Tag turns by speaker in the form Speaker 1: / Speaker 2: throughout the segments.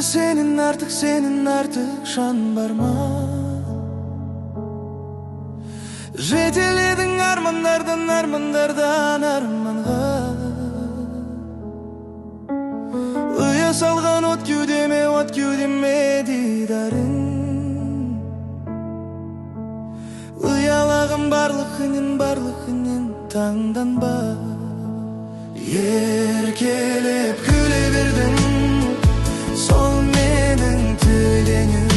Speaker 1: өмірде сенен артық, сенен артық жан бар ма? Жетеледің армандардан, армандардан арманға. Ұя салған от кеудеме, от кеудеме дидарың. Ұялаған барлығынан, барлығынан таңданба. Еркелеп күле бердің, сол менің тілегім.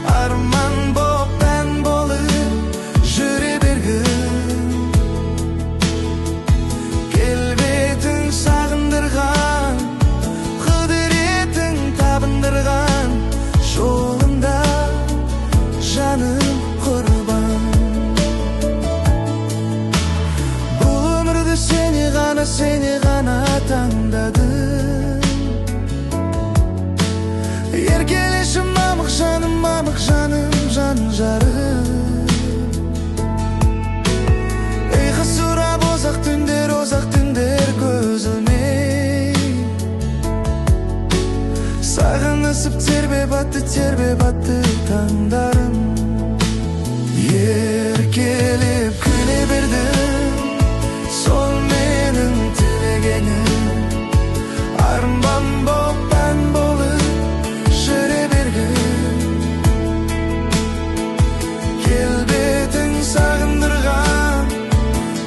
Speaker 1: Арман боп ән болып жүре бергін. Келбетің сағындырған, құдіретің табындырған, жолында жаным құрбан. Бұл өмірді сені ғана, сені ғана таңдадым. Еркелеші мамық жаным, мамық жаным, жан жарым. Ұйқы сұрап ұзақ түндер, ұзақ түндер көз ілмей. Сағынысып тербеп атты, тербеп атты таңдарым. Еркелеп күле бердің, сол менің тілегенім. Арман боп ән болып жүре бергін. Келбетің сағындырған,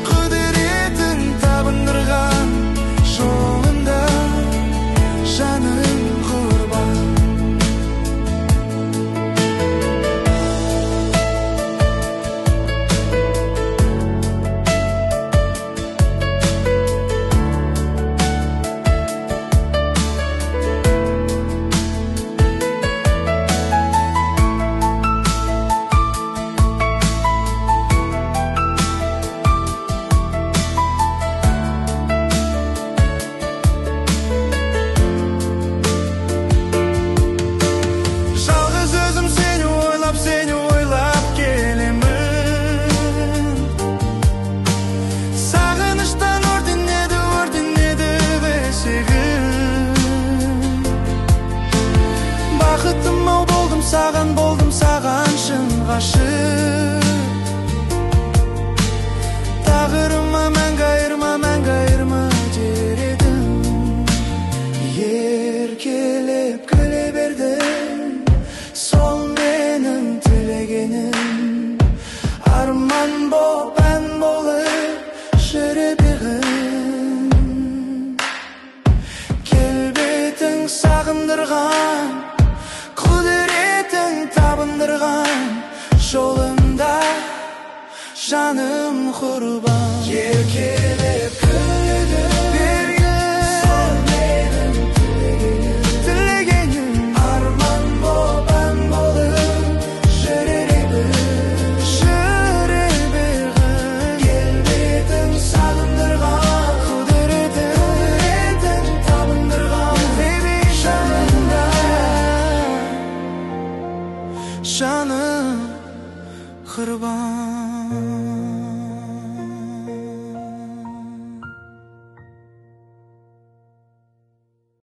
Speaker 1: құдіретің табындырған, жолында жаным құрбан. Жалғыз өзім сені ойлап, сені ойлап келемін. Сағыныштан өртенеді, өртенеді бесігім. Бақытым ау болдым саған, болдым саған шын ғашық. Тағдырыма мәңгі айырма, мәңгі айырма дер едім. Еркелеп күле бердің, сол менің тілегенім. Арман боп ән болып жүре бергін. Келбетің сағындырған, құдіретің табындырған, жолында жаным құрбан. Еркелеп күлді берген, сол менің тілегенім. Тілегенім. Арман боп ән болып жүре бергін, жүре бергін. Келбетің сағындырған, құдіретің, құдіретің табындырған, жанымда жаным құрбан.